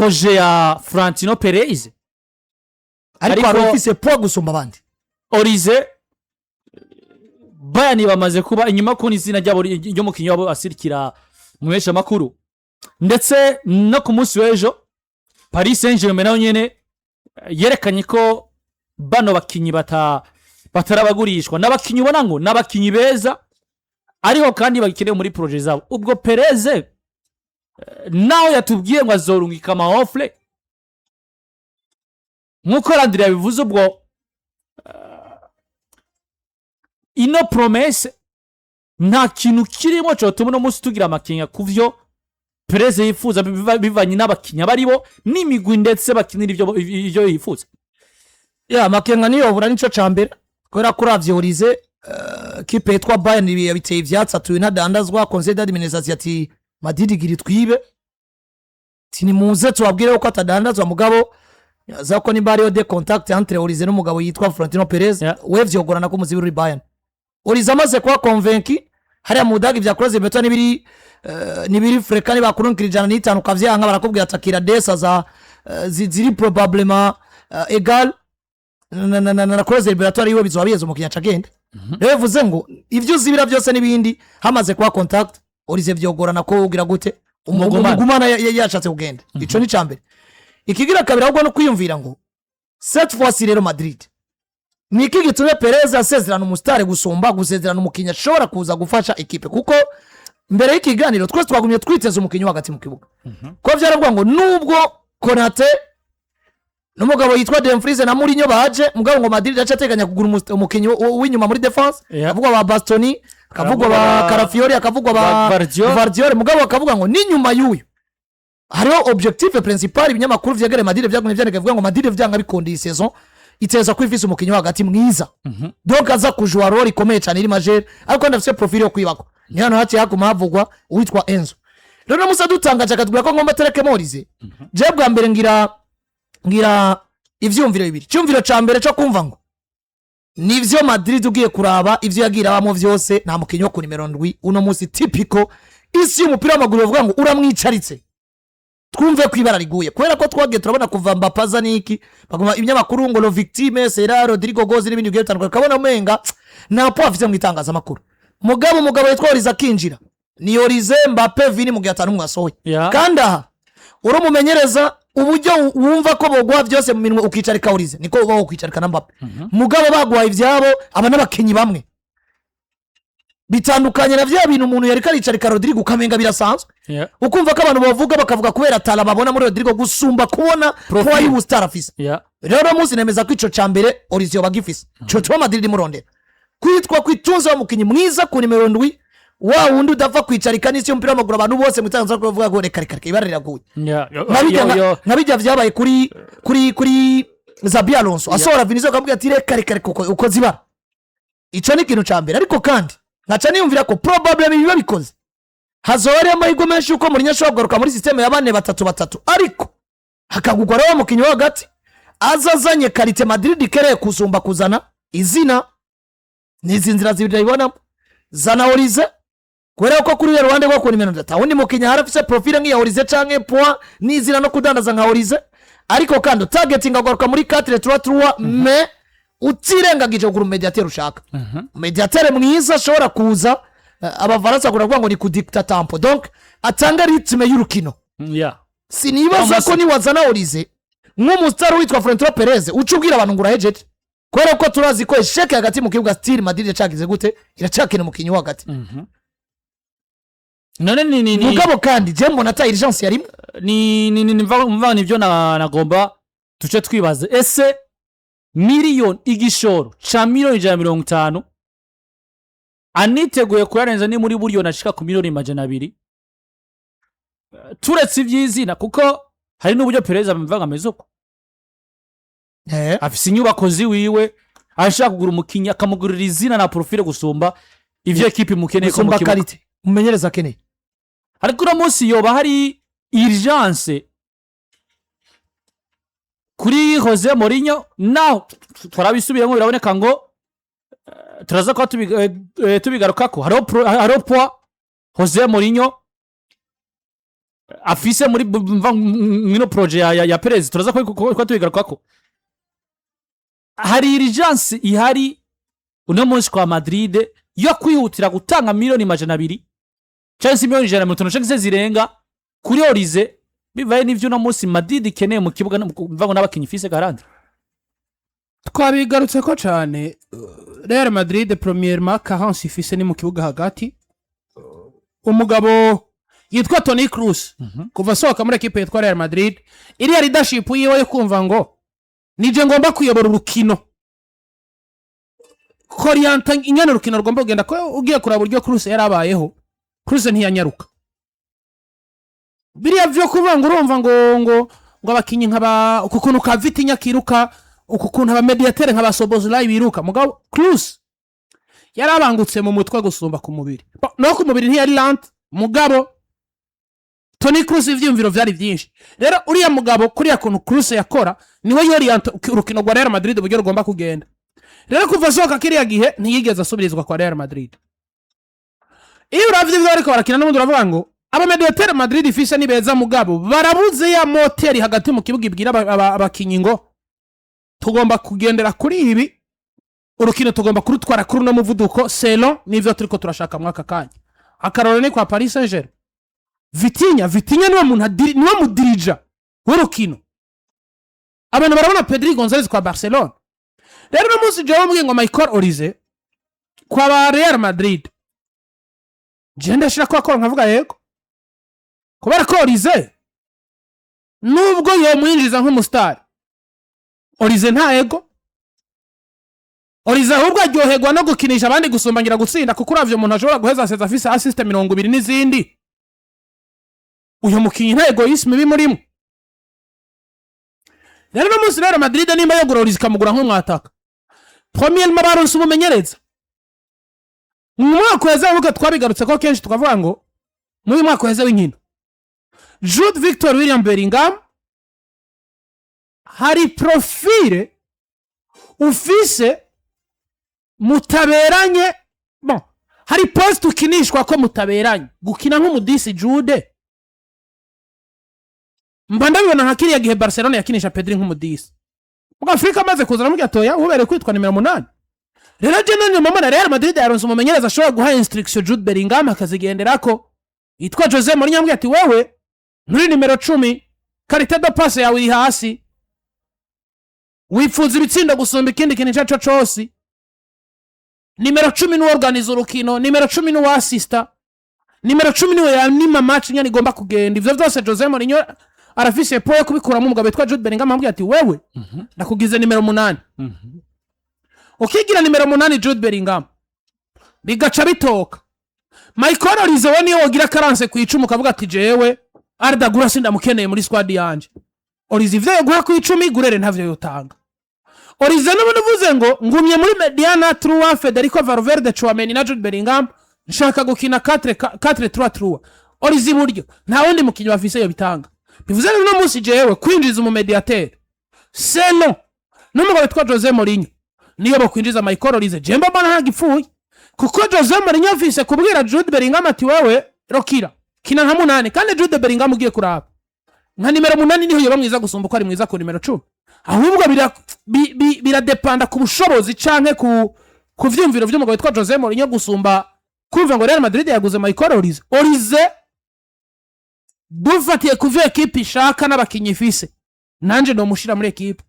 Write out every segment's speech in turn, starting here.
Projet ya Florentino Perez. Ariko hari ufise poids gusumba abandi. Olise, Bayern bamaze kuba inyuma kubona izina ryabo ry'umukinnyi wabo asirikira mu mesha makuru. Ndetse no ku munsi w'ejo Paris Saint Germain nayo nyene yerekanye ko bano bakinyi batarabagurishwa, n'abakinyi ubona ngo n'abakinyi beza, ariko kandi bakenewe muri projet zabo. Ubwo Perez nawe yatubwiye ngo azorungika ama offre nk'uko Landry yabivuze. Ubwo ino promesse nta kintu kirimo cyotuma uno munsi tugira amakenga ku vyo Perez yifuza, bivanye n'abakinnyi abaribo n'imigwi ndetse bakinira ivyo yifuza. Ya, amakenga niyobura, nico ca mbere, kubera ko uravye Olise, kipe yitwa Bayern yabiteye ivyatsi, atuye ntadandazwa. Conseil d'administration ati Madrid igira twibe, ati nimuze tubabwire ko atadandazwa. Mugabo za ko nimba hariyo des contacts entre Olise n'umugabo yitwa Florentino Perez, we vyogorana ko muzibira uri Bayern. Olise amaze kuba convaincu hariya mu Budage, vya clause libératoire nibiri freka, nibakurunkira 105 ukavyanka, barakubwira atakira desa za ziri probablement égal na clause libératoire yiwe, bizoba biheze, umukinnyi aca agenda. Rero bivuze ngo ivyo uzibira byose n'ibindi, hamaze kuba contact, Olise vyogorana ko ugira gute Umugumana. Umugumana yashatse kugenda. Ico ni cambere. Ikigira kabiri ahubwo no kwiyumvira ngo cette fois ci rero Madrid, ni iki gitumye Perez asezerana umusitari gusumba gusezerana umukinnyi ashobora kuza gufasha ekipe? Kuko mbere y'ikiganiro twese twagumye twiteze umukinnyi wo hagati mu kibuga, ko byaravuga ngo nubwo Konate n'umugabo yitwa Dumfries na Murinho baje, mugabo ngo Madrid aca ateganya kugura umukinnyi w'inyuma muri défense. Akavugwa ba Bastoni, akavugwa ba Calafiori, akavugwa ba ba Gvardiol. Gvardiol. Mugabo akavuga ngo n'inyuma y'uyu hariho objectif principal. Ibinyamakuru vyegereye Madrid vyagumye vyandika bivuga ngo Madrid vyanga bikunda iyi saison iteza ko ifise umukinnyi wo hagati mwiza, donc aza kujua rôle ikomeye cyane iri majeure, ariko kandi afise profil yo kwibako. Ni hano haciye haguma havugwa uwitwa Enzo. Rero no musa dutangaje akatubwira ko ngomba tereke Olise. Je bwa mbere ngira ivyumviro bibiri. Icyumviro ca mbere cyo kumva ngo nivyo, Madrid ugiye kuraba ivyo yagiye irabamo vyose, nta mukinnyi wo ku nimero 7 uno munsi typique isi y'umupira w'amaguru bavuga ngo uramwicaritse, twumve ko ibara riguye, kubera ko twagiye turabona kuva Mbappe aza niki, baguma ibinyamakuru ngo la victime sera Rodrygo Goes n'ibindi bigiye bitandukanye, ukabona umenga nta po afite mu itangazamakuru. Mugabo umugabo witwa Olise akinjira, ni Olise, Mbappe, Vini, mu gihe atanu umwe asohoye. Kandi aha uri umumenyereza, uburyo wumva ko boguha byose mu minwe ukicarika Olise, niko uba wokwicarika na Mbappe. Mugabo baguhaye ibyabo, aba n'abakinnyi bamwe bitandukanye na bya bintu umuntu yariko aricarika Rodrygo ukamenga birasanzwe, ukumva ko abantu bavuga bakavuga kubera tara babona muri Rodrygo gusumba kubona Profil. poids y'ubusitari afise. Rero uno munsi nemeza ko ico ca mbere Olise yoba agifise, co tuma Madrid imurondera, kwitwa kwitunza umukinnyi mwiza ku nimero 7, wa wundi udapfa kwicarika n'isi y'umupira w'amaguru. Abantu bose mu itangazamakuru bavuga ngo reka reka reka, ibara riraguye. Nka bijya vyabaye kuri Xabi Alonso, asohora Vinicius akamubwira ati reka reka reka, uko zibara. Ico ni ikintu ca mbere. Ariko kandi nkaca niyumvira ko probably biba bikoze, hazoba hariyo amahirwe menshi yuko Mourinho ashobora kugaruka muri système ya 4-3-3, ariko hakagurwa rero umukinnyi wo hagati aza azanye qualité Madrid ikereye kusumba kuzana izina. N'izi nzira zibiri ndabibonamo: zana Olise, kubera ko kuri uriya ruhande rwo ku nimero 3 wundi mukinnyi ahari afise profil nk'iya Olise canke poids n'izina no kudandaza nka Olise, ariko kandi utagetinga kugaruka muri 4-3-3, mais utirengagije kugura umumediateri ushaka, umediateri mwiza ashobora kuza, abafaransa bakunda kuvuga ngo ni kudikita tempo, donc atanga rythme y'urukino. Sinibaza ko niwazana Olise nk'umusitari witwa Florentino Perez uca ubwira abantu ngo urahejeje, kubera ko turazi ko échec hagati mu kibuga still Madrid yacagize gute, iracakina umukinnyi wo hagati. None ni Mugabo kandi je mbona ata urgence yarimo. Ni mva nivyo nagomba tuce twibaze: ese miliyoni, igishoro ca miliyoni 150, aniteguye kuyarenza, ni muri buryo nashika ku miliyoni 200, turetse ivy'izina, kuko hari n'uburyo Perez amvuga ameze uko, afise inyubako ziwiwe, ashaka kugura umukinnyi akamugurira izina na profil gusumba ivyo ekipe imukeneye ko mu gusumba kibuga. Qualité umumenyereza akeneye. Ariko uno munsi yoba hari urgence kuri Jose Mourinho? Naho twarabisubiyemo, biraboneka ngo turaza kuba tubigarukako. Hariho poids Jose Mourinho. Afise muri mwino projet ya Perez, turaza ko tubigarukako. Hari urgence ihari uno munsi kwa Madrid yo kwihutira gutanga 200 miliyoni cyangwa se 150 miliyoni cyangwa se zirenga kuri Olise, bivaye n'ivyo uno munsi Madrid ikeneye mu kibuga mva ngo n'abakinyi ifise garandi. Twabigarutse ko cyane, Real Madrid premièrement carence ifise ni mu kibuga hagati. Umugabo yitwa Toni Kroos, kuva asohoka muri ekipe yitwa Real Madrid, iriya leadership yiwe yo kumva ngo nije ngomba kuyobora urukino, korienta ingene urukino rugomba kugenda, ko ugiye kuraba uburyo Kroos yari abayeho, Kroos ntiyanyaruka. Biriya vyo kuvuga ngo urumva ngo abakinyi nk'aba uku kuntu ka Vitinha kiruka, uku kuntu abamediatere nka ba Szoboszlai biruka, mugabo Kroos yarabangutse mu mutwe gusumba ku mubiri. No ku mubiri ntiyari lent, mugabo Toni Kroos ivyiyumviro vyari vyinshi. Rero uriya mugabo, kuriya kuntu Kroos yakora, niwe yorienta urukino rwa Real Madrid uburyo rugomba kugenda. Rero kuva asohoka kiriya gihe ntiyigeze asubirizwa kwa Real Madrid. Iyo uravye ivyo bariko barakina n'ubundi, uravuga ngo abamediatere Madrid ifise ni beza, mugabo barabuze ya moteri hagati mu kibuga ibwira abakinyi ngo tugomba kugendera kuri ibi, urukino tugomba kurutwara kuri uno muvuduko selon n'ivyo turiko turashaka mwaka kanya. Akarorero ni kwa Paris Saint Germain, Vitinha. Vitinha niwe muntu niwe mudirija w'urukino. Abantu barabona Pedri Gonzalez kwa Barcelona. Rero uno munsi jewe mbwiye ngo Michael Olise kwa ba Real Madrid, je ndashira ko akora, nkavuga yego, kubera ko Olise nubwo yomwinjiza nk'umusitari, Olise nta ego. Olise ahubwo aryoherwa no gukinisha abandi gusumbangira gutsinda, kuko uravye umuntu ashobora guheza seza afise assist 20 n'izindi, uyu mukinyi nta égoïsme ibi murimo. Rero uno munsi rero Madrid nimba yogura Olise ikamugura nk'umwataka, premièrement baronse umumenyereza mu mwaka uheze. Wibuke twabigarutse ko kenshi, tukavuga ngo muri uyu mwaka uheze w'inkino, Jude Victor William Bellingham, hari profile ufise mutaberanye. Bon, hari poste ukinishwa ko mutaberanye, gukina nk'umudisi. Jude mba ndabibona nka kiriya gihe Barcelona yakinisha Pedri nk'umudisi, ubwo Afurika amaze kuza aramubwira atoya ubereye kwitwa nimero 8. Rero je none mbona Real Madrid yaronse umumenyereza ashobora guha instruction Jude Bellingham akazigenderako, yitwa Jose Mourinho. Amubwira ati wewe nturi nimero 10, qualité de passe yawe iri hasi, wifuza ibitsindo gusumba ikindi kintu icyo ari cyo cose. Nimero 10 niwe organiza urukino, nimero 10 niwe asista, nimero 10 niwe yanima match nyene igomba kugenda. Ivyo vyose Jose Mourinho arafise po yo kubikuramo umugabo witwa Jude Bellingham, amubwira ati wewe ndakugize nimero 8. Ukigira nimero 8 Jude Bellingham, bigaca bitoka. Michael Olise we niyo wogira carence ku 10, ukavuga ati jewe Arda Güler sindamukeneye muri squad yanje. Olise ivyo yoguha ku 10, Güler ntavyo yotanga. Olise n'ubundi uvuze ngo ngumye muri médiane trois, Federico Valverde, Tchouameni na Jude Bellingham, nshaka gukina 4 4 3 3, Olise iburyo, nta wundi mukinyi bafise yo bitanga. Bivuze rero uno munsi jewe kwinjiza umumediateur selon n'umugabo witwa Jose Mourinho, niyo bokwinjiza Michael Olise, je mbona ntagipfuye, kuko Jose Mourinho afise kubwira Jude Bellingham ati wewe rokira kina nka 8. Kandi Jude Bellingham ugiye kuraba nka nimero 8 niho yoba mwiza gusumba uko ari mwiza ku nimero 10. Ahubwo biradepanda ku bushobozi canke ku vyumviro vy'umugabo witwa Jose Mourinho gusumba kumva ngo Real Madrid yaguze Michael Olise. Olise dufatiye ku vyo ekipe ishaka n'abakinyi ifise, nanje nomushira muri ekipe,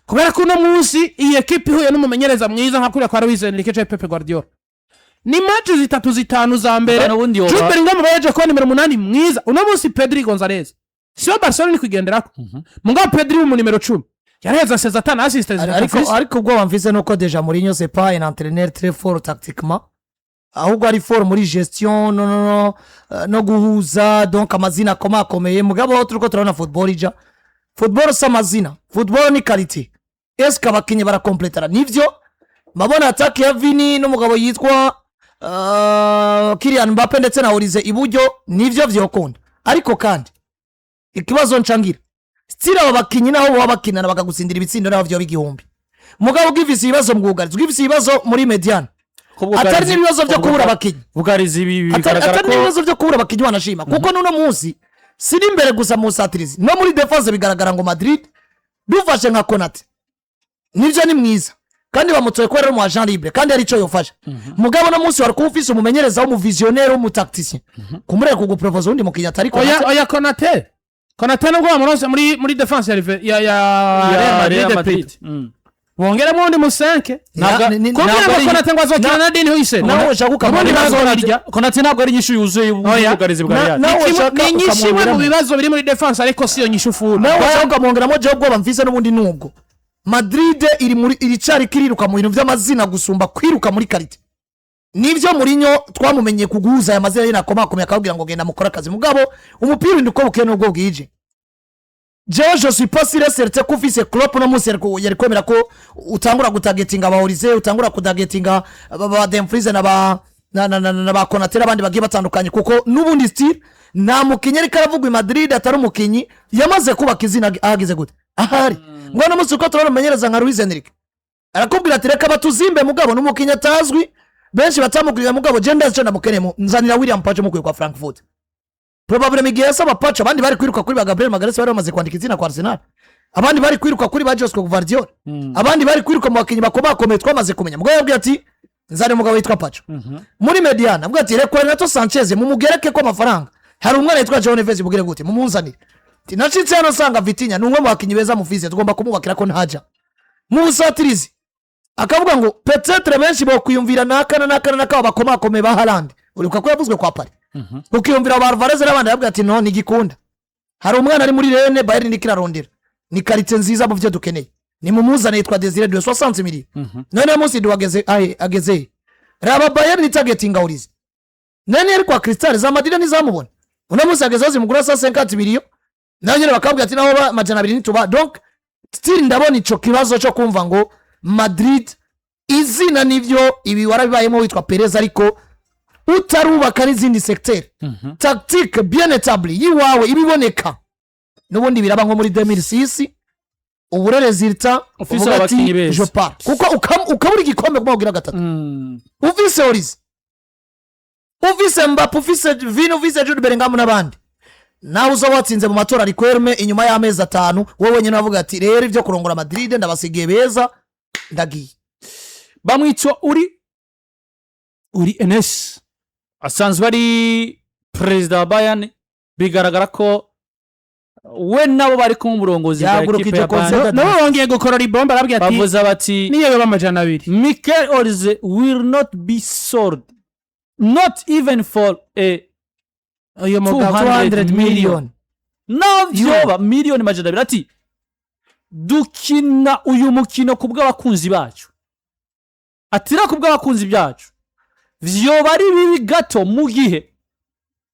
kubera ko uno munsi iyi ekipe ihuye n'umumenyereza mwiza nka kuriya kwa Luis Enrique canke Pep Guardiola, ni match zitatu zitanu za mbere N'ubundi yoba- Jude Bellingham aba yaje kuba nimero 8 mwiza. Uno munsi Pedri Gonzalez siyo Barcelona iri kugenderako, mugabo Pedri w'umu nimero 10 yaraheza seza atana assist zitatu Ariko afise. ariko ubwoba mfise nuko déjà Mourinho c'est pas un entraîneur très fort tactiquement, ahubwo ari fort muri gestion no guhuza donc amazina akomakomeye. Mugabo aho turiko turabona football ija, football si amazina, football ni qualité. Eske abakinyi barakompletara? Nivyo mabona attaque ya Vini n'umugabo yitwa Kylian Mbappe ndetse na Olise iburyo, nivyo vyokunda. Ariko kandi ikibazo ncangira style, abo bakinyi naho baba bakinana bakagutsindira ibitsindo, naho vyoba 1000, mugabo ugifise ibibazo mu bwugarizi, ugifise ibibazo muri médiane, atari n'ibibazo byo kubura abakinyi, bugarizi atari bigaragara atari ko n'ibibazo byo kubura abakinyi, wanashima kuko n'uno munsi Si n'imbere gusa mu busatirizi, no muri défense bigaragara ngo Madrid dufashe nka Konate, nibyo ni mwiza kandi bamutoye kubera ari umu agent libre kandi hari icyo yofasha. Mugabo no munsi wari kuba ufise umumenyereza w'umuvisionnaire, w'umutacticien, kumureka kugupropoza uwundi mukinnyi atari Oya. Konate. Oya, Konate nubwo bamuronse muri défense ya Real Real Madrid, Madrid. plutôt. Bongeremo undi musenke Ntabwo kugira ngo ari Konate ngo azokina na Dean Huijsen. Nawe ushaka Ubundi ukamwongeramo. bazobirya. Konate ntabwo ari inyishu yuzuye Oya. y'ubwugarizi bwa Real. Nawe Ni ushaka ni inyishu imwe mu ukamwongeramo. bibazo biri muri défense, ariko si yo nyishu full. Nawe ushaka ukamwongeramo. Jewe ubwoba mfise n'ubundi nubwo Madrid iri muri iricari kiriruka mu bintu by'amazina gusumba kwiruka muri qualité. Nivyo, Mourinho twamumenye kuguhuza aya mazina nyine akomakomeye, akababwira ngo genda mukore akazi. Mugabo umupira urinda uko bukeye n'ubwo bwije. Jewe je suis pas sûr et certain ko ufise Klopp no munsi yari kwemera ko utangura gutagetinga ba Olise, utangura kutagetinga ba Dumfries na ba Konate n'abandi bagiye batandukanye, kuko n'ubundi still nta mukinyi ariko aravugwa i Madrid atari umukinyi yamaze kubaka izina ahageze gute ahari. Ngo no munsi uko turabona umumenyereza nka Luis Enrique arakubwira ati reka batuzimbe, mugabo n'umukinyi atazwi, benshi batamugurira, mugabo je ndazi ico ndamukeneye, nzanira William Pacho mukuye kwa Frankfurt. Probablement igihe yasaba Pacho, abandi bari kwiruka kuri ba Gabriel Magalhaes bari bamaze kwandika izina kwa Arsenal, abandi bari kwiruka kuri ba Josko Gvardiol, abandi bari kwiruka mu bakinnyi bakomakomeye twamaze kumenya. Mugabo yabwiye ati nzane umugabo witwa Pacho. Muri médiane avuga ati reka Renato Sanchez mumugereke ko amafaranga, hari umwana witwa João Neves, mugire gute mumunzanire. Ati, nacitse hano nsanga Vitinha ni umwe mu bakinnyi beza mufise, tugomba kumubakira ko ntaja mu busatirizi. Akavuga ngo peut-être benshi bokwiyumvira naka na naka na naka bakomakomeye ba Haaland, uribuka ko yavuzwe kwa Paris, ukiyumvira ba Alvarez n'abandi. Aravuga ati no ntigikunda, hari umwana ari muri Rennes, Bayern iriko irarondera, ni qualité nziza mu byo dukeneye, ni mumuzane, yitwa Desire Doué, 60 millions. None munsi Doué ageze ahe? Ageze he? Raba Bayern itagetinga Olise, none yari kwa Crystal za Madrid ntizamubona. Uno munsi ageze aho zimugura 150 millions, nayo nyine bakabwira ati naho 200 ntituba. Donc still ndabona ico kibazo cyo kumva ngo Madrid izina nivyo, ibi warabibayemo witwa Perez, ariko utarubaka n'izindi secteur, tactique bien établie yiwawe ibiboneka, n'ubundi biraba nko muri 2006 ubure résultat. Ufise uvuga ati abakinyi beza. Je pars, kuko ukabura igikombe kuma ugira gatatu. Ufise Olise, ufise Mbappe, ufise Vini, ufise Jude Bellingham n'abandi, nawe uza watsinze mu matora Riquelme, inyuma y'amezi 5 wowe wenyine wavuga ati rero ibyo kurongora Madrid ndabasigiye beza, ndagiye. Bamwitwa uri Hoeneß, asanzwe ari perezida wa Bayern. Bigaragara ko we nabo bari kumwe umurongozi bwa Yahagurukije ekipe ya Bayern. concert. Nabo bongeye gukorora ibomba, arabwira ati bavuze bati niyo yoba 200. Michael Olise will not be sold, not even for a Uyu mugabo 200 200 million. Naho vyoba 200 miliyoni, ati dukina uyu mukino ku bw'abakunzi bacu, atira ku bw'abakunzi bacu vyoba ari bibi gato mu gihe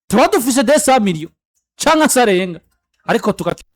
tuba dufise 200 millions canke se arenga, ariko tugakina.